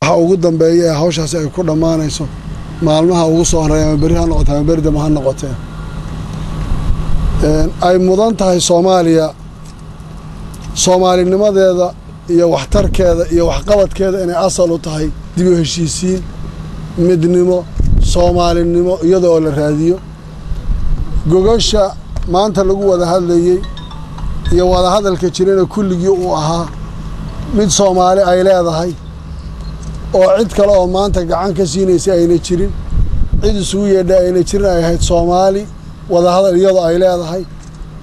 Waxa ugu dambeeya ee hawshaasi ay ku dhammaanayso maalmaha ugu soo horreeya, ama berri ha noqotee ama beri dambe ha noqotee, ay mudan tahay Soomaaliya soomaalinimadeeda iyo waxtarkeeda iyo waxqabadkeeda inay asal u tahay dib u heshiisiin, midnimo, soomaalinimo, iyada oo la raadiyo. Gogasha maanta lagu wada hadlayey iyo wadahadalka jirana kulligii uu ahaa mid Soomaali ay leedahay, oo cid kale oo maanta gacan ka siinaysa ayna jirin, cid isugu yeedha ayna jirin, ay ahayd Soomaali wadahadal iyadu ay leedahay,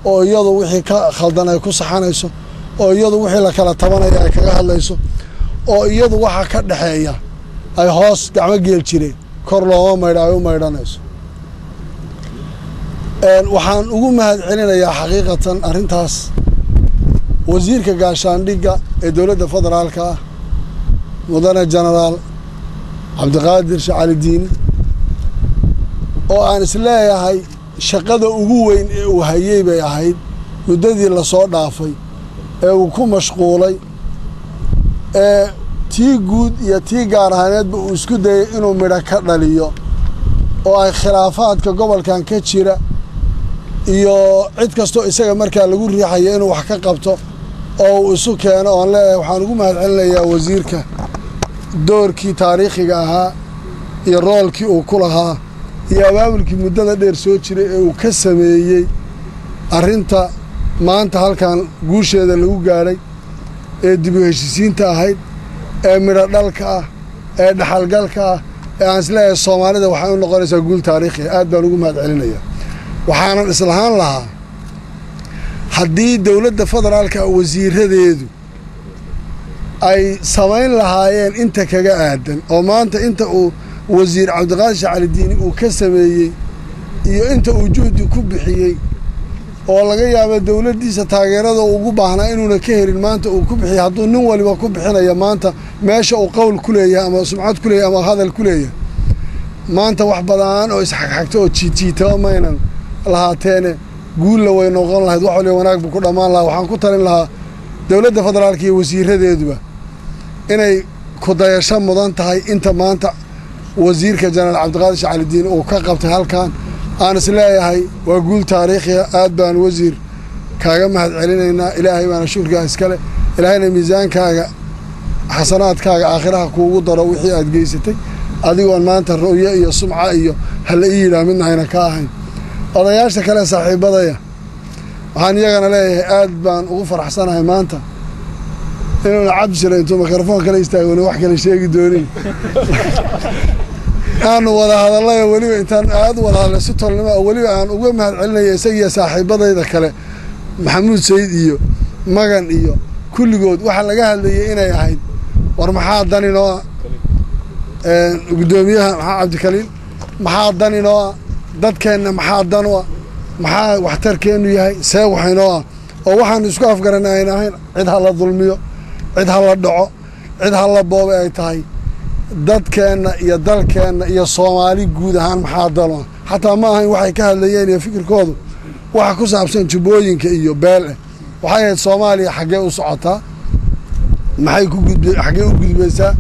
oo iyadu wixii ka khaldan ay ku saxanayso, oo iyadu wixii la kala tabanaya ay kaga hadlayso, oo iyadu waxa ka dhexeeya ay hoos gacmo geel jireen kor looma maydha ay u maydhanayso. Waxaan ugu mahad celinayaa xaqiiqatan arrintaas wasiirka gaashaandhigga ee dowladda federaalka ah, mudane Genaraal Cabdiqaadir Shacali Diini, oo aan isleeyahay shaqada ugu weyn ee uu hayey bay ahayd muddadii lasoo dhaafay ee uu ku mashquulay, ee tii guud iyo tii gaar ahaaneedba uu isku dayay inuu midho ka dhaliyo, oo ay khilaafaadka gobolkan ka jira iyo cid kastoo isaga markaa lagu riixayo inuu wax ka qabto oo uu isu keeno. Oon leeyahay, waxaan ugu mahad celinayaa wasiirka doorkii taariikhiga ahaa iyo roolkii uu ku lahaa iyo abaabulkii muddada dheer soo jiray ee uu ka sameeyey arrinta maanta halkan guusheeda lagu gaadhay ee dib u heshiisiinta ahayd, ee midho dhalka ah, ee dhaxalgalka ah, ee aan isleeyahay Soomaalida waxay u noqonaysaa guul taariikhiga. Aad baan ugu mahad celinayaa. Waxaanan islahaan lahaa, haddii dowladda federaalka wasiiradeedu ay samayn lahaayeen inta kaga aadan oo maanta inta uu wasiir Cabdiqaadir Shacali Diini uu ka sameeyey iyo inta uu juhdi ku bixiyey, oo laga yaabo dowladdiisa taageerada ugu baahnaa inuuna ka helin, maanta uu ku bixiyey, hadduu nin waliba ku bixinaya maanta meesha uu qowl ku leeyahay ama sumcad ku leeyahay ama hadal ku leeyahay, maanta wax badan oo isxagxagto oo jiidjiitaba maynan lahaateene, guulla way noqon lahayd, wax waliba wanaag buu ku dhammaan lahaa. Waxaan ku talin lahaa dowladda federaalka iyo wasiiradeeduba inay ku dayasho mudan tahay inta maanta wasiirka Jenaraal Cabdiqaadir Shacalidiin uu ka qabtay halkan. Aan is leeyahay waa guul taariikhiya. Aad baan, wasiir, kaaga mahad celinaynaa. Ilaahay baana shukrigaa iskale. Ilaahayna miisaankaaga xasanaadkaaga aakhiraha kuugu daro wixii aad geysatay, adigoon maanta ru'yo iyo sumca iyo hala ii yidhaah midna hayna ka ahayn. Odayaasha kale saaxiibadaya waxaan iyagana leeyahay, aad baan ugu faraxsanahay maanta inuuna Cabshira intuu mikrafoon kala istaagona wax kale sheegi doonin. Aanu wada hadalay oo weliba intaan aad u wada hadlay si tolnimo oo weliba aan uga mahad celinaya isagiyo saaxiibadayda kale, Maxamuud Sayid iyo Magan iyo kulligood. Waxaa laga hadlayay inay ahayd, war maxaa dan inoo ah, guddoomiyaha maxaa Cabdikaliil, maxaa dan inoo ah dadkeenna, maxaa dan u ah, maxaa waxtarkeennu yahay, see wax inoo ah, oo waxaanu isku afgaranay ayna ahayn cid ha la dulmiyo, cid ha la dhaco, cid ha la boobay, ay tahay dadkeenna iyo dalkeenna iyo Soomaali guud ahaan maxaa dan u ah. Xataa ma ahayn waxay ka hadlayeen iyo fikirkoodu waxa ku saabsan jubbooyinka iyo beel eh. Waxay ahayd Soomaaliya xaggee u socotaa, maxay ku gudb, xaggee u gudbaysaa,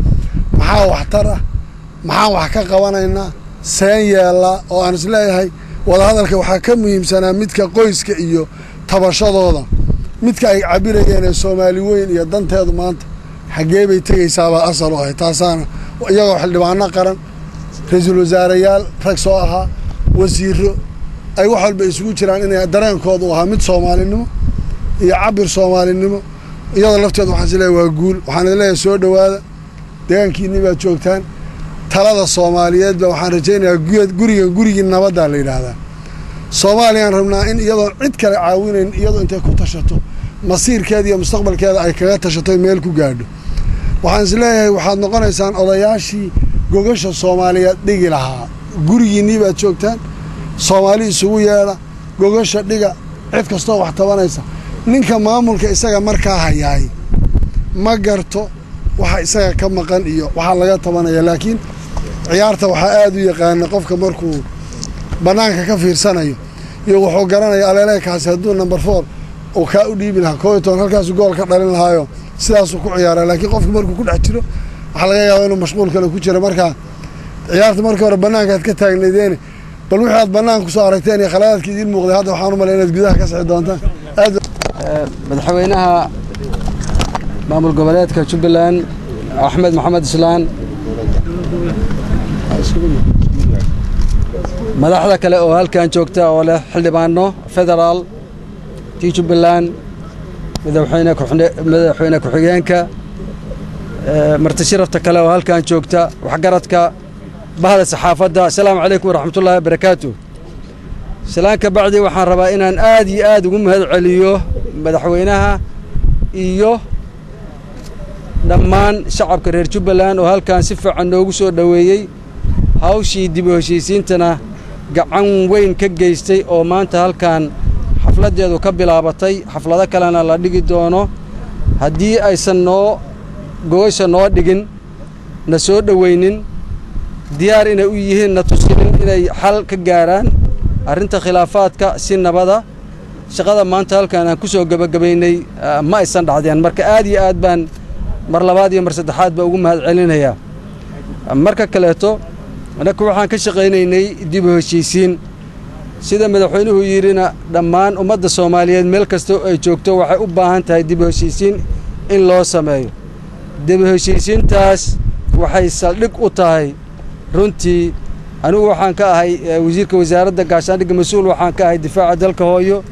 maxaa waxtar ah, maxaan wax ka qabanaynaa, seen yeellaa. Oo aan isleeyahay wadahadalka waxaa ka muhiimsanaa midka qoyska iyo tabashadooda, midka ay cabirayeen ee Soomaali weyn iyo danteedu maanta xaggee bay tegaysaabaa asal u ahay. Taasaana iyagoo xildhibaano qaran, ra-iisul wasaareyaal rag soo ahaa, wasiiro, ay wax walba isugu jiraan, inay dareenkoodu ahaa mid soomaalinimo iyo cabir soomaalinimo. Iyadoo lafteedu waxaan is leeyahay waa guul. Waxaan idin leeyahay, soo dhowaada, deegaankiinni baad joogtaan. Talada Soomaaliyeed ba waxaan rajaynayaa gurigan gurigii nabaddaa la yidhaahdaa. Soomaaliyaan rabnaa in iyadoon cid kale caawinayn, iyadoo intay ku tashato masiirkeeda iyo mustaqbalkeeda ay kaga tashato, meel ku gaadho. Waxaan is leeyahay waxaad noqonaysaan odayaashii gogasha Soomaaliyeed dhigi lahaa. Gurigiinnii baad joogtaan, Soomaali isugu yeedha, gogasha dhiga, cid kastoo wax tabanaysa. Ninka maamulka isaga markaa hayaay ma garto waxa isaga ka maqan iyo waxaa laga tabanaya, laakiin ciyaarta waxaa aada u yaqaana qofka markuu bannaanka ka fiirsanayo iyo wuxuu garanaya aleeleekaasi hadduu number 4 uu kaa u dhiibi lahaa, 11 halkaasuu gool ka dhalin lahaayo, sidaasuu ku ciyaaraa. Laakiin qofku markuu ku dhex jiro Waxaa laga yaabaa inuu mashquul kale ku jira. Marka ciyaarta markii hore bannaankaad ka taagnaydeen, bal wixii aad bannaanka kusoo aragteen iyo khaladaadka idiin muuqday, hadda waxaan u malay inaad gudaha ka sixi doontaan aad. Madaxweynaha maamul goboleedka Jubbaland, Axmed Maxamed Islaan, madaxda kale oo halkan joogta oo leh xildhibaano federaal, tii Jubbaland, madaxweyne ku-xigeenka, marti sharafta kale oo halkan joogta, waxgaradka, bahda saxaafadda, asalaamu calaykum waraxmatullaahi wabarakaatu. Salaan ka bacdi, waxaan rabaa inaan aad iyo aad ugu mahad celiyo madaxweynaha iyo dhammaan shacabka reer Jubbaland oo halkan si fiican noogu soo dhoweeyey, hawshii dib u heshiisiintana gacan weyn ka geystay, oo maanta halkan xafladdeedu ka bilaabatay, xaflado kalena la dhigi doono. Haddii aysan noo gogosha noo dhigin, na soo dhoweynin, diyaar inay u yihiin na tusinin inay xal ka gaaraan arrinta khilaafaadka si nabada, shaqada maanta halkan aan ku soo gebagabaynay ma aysan dhacdeen. Marka aad iyo aad baan mar labaad iyo mar saddexaad baa ugu mahad celinayaa. Marka kaleeto, annaku waxaan ka shaqaynaynay dib u heshiisiin. Sida madaxweynuhu yidhina, dhammaan ummadda Soomaaliyeed meel kasta oo ay joogto waxay u baahan tahay dib u heshiisiin in loo sameeyo. Dib u heshiisiintaas waxay saldhig u tahay runtii, anigu waxaan ka ahay wasiirka wasaaradda gaashaandhigga, mas-uul waxaan ka ahay difaaca dalka hooyo.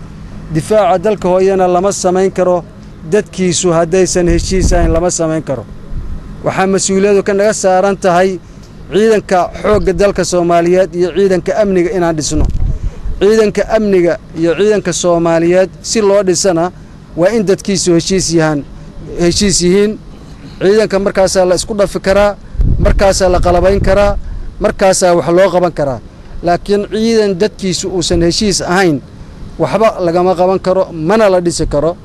Difaaca dalka hooyana lama samayn karo dadkiisu haddaysan heshiis ahayn, lama samayn karo. Waxaa mas-uuliyadu ka naga saaran tahay ciidanka xoogga dalka Soomaaliyeed iyo ciidanka amniga inaan dhisno. Ciidanka amniga iyo ciidanka Soomaaliyeed si loo dhisana waa in dadkiisu heshiis yahaan, heshiis yihiin. Ciidanka markaasaa la isku dhafi karaa, markaasaa la qalabayn karaa, markaasaa wax loo qaban karaa. Laakiin ciidan dadkiisu uusan heshiis ahayn waxba lagama qaban karo, mana la dhisi karo.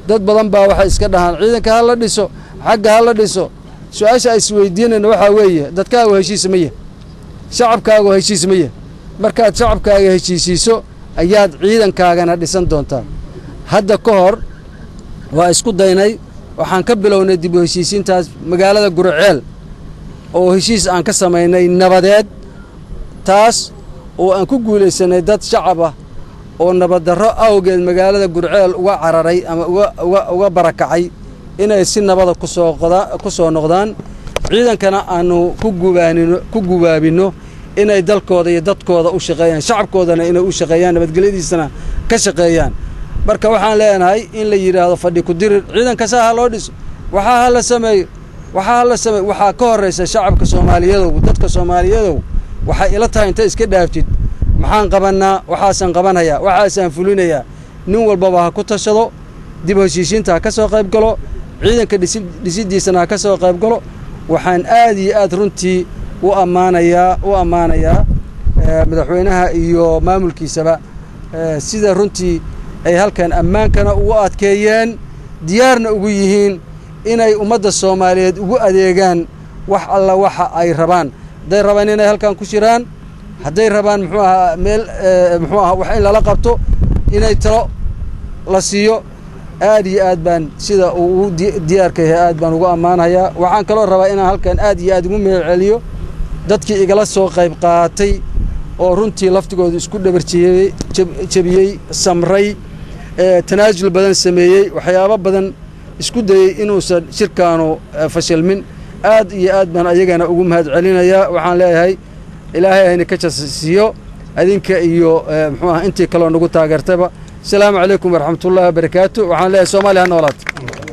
Dad badan baa waxay iska dhahaan ciidanka ha la dhiso, xagga ha la dhiso. Su-aasha ay isweydiinayna waxaa weeye: dadkaagu heshiis ma yah? Shacabkaagu heshiis ma yah? Markaad shacabkaaga heshiisiiso ayaad ciidankaagana dhisan doontaa. Hadda ka hor waa isku daynay. Waxaan ka bilownay dib u heshiisiintaas magaalada Guriceel, oo heshiis aan ka samaynay nabadeed, taas oo aan ku guulaysanay dad shacab ah oo nabaddarro awgeed magaalada Gurceel uga cararay ama uga barakacay inay si nabada kusoo qoda ku soo noqdaan, ciidankana aanu ku gubaanino, ku gubaabinno inay dalkooda iyo dadkooda u shaqeeyaan, shacabkoodana inay u shaqeeyaan, nabadgelyadiisana ka shaqeeyaan. Marka waxaan leenahay in la yidhaahdo fadhi ku dirir, ciidanka saa ha loo dhiso, waxaa ha la sameeyo, waxaa ha la sameeyo, waxaa ka horraysa shacabka Soomaaliyadow, dadka Soomaaliyadow, waxay ila tahay inta iska dhaaftid maxaan qabannaa, waxaasaan qabanayaa, waxaasaan fulinayaa, nin walbaba ha ku tashado, dib heshiishiinta ha ka soo qayb galo, ciidanka dhisiddiisana ha ka soo qayb galo. Waxaan aad iyo aad runtii u ammaanayaa madaxweynaha iyo maamulkiisaba sida runtii ay halkan ammaankana ugu adkeeyeen, diyaarna ugu yihiin inay ummadda Soomaaliyeed ugu adeegaan wax alla waxa ay rabaan. Hadday rabaan inay halkan ku shiraan, hadday rabaan muxuu ahaa meel muxuu ahaa wax in lala qabto, inay talo la siiyo, aad iyo aad baan sida uu u diyaarka yahay aad baan ugu ammaanayaa. Waxaan kaloo rabaa inaan halkan aad iyo aad ugu mahad celiyo dadkii igala soo qayb qaatay oo runtii laftigoodu isku dhabarjiyey, jebiyey, samray, tanaasul badan sameeyey, waxyaabo badan isku dayey inuusan shirkaanu fashilmin. Aad iyo aad baan ayagana ugu mahad celinayaa. Waxaan leeyahay Ilaahay hayna ka jasisiiyo adinka iyo muxuu aha intii kaloo nagu taageertayba. Asalaamu calaykum waraxmatullahi wabarakaatu. Waxaan leeyahay Soomaaliya ha noolaato.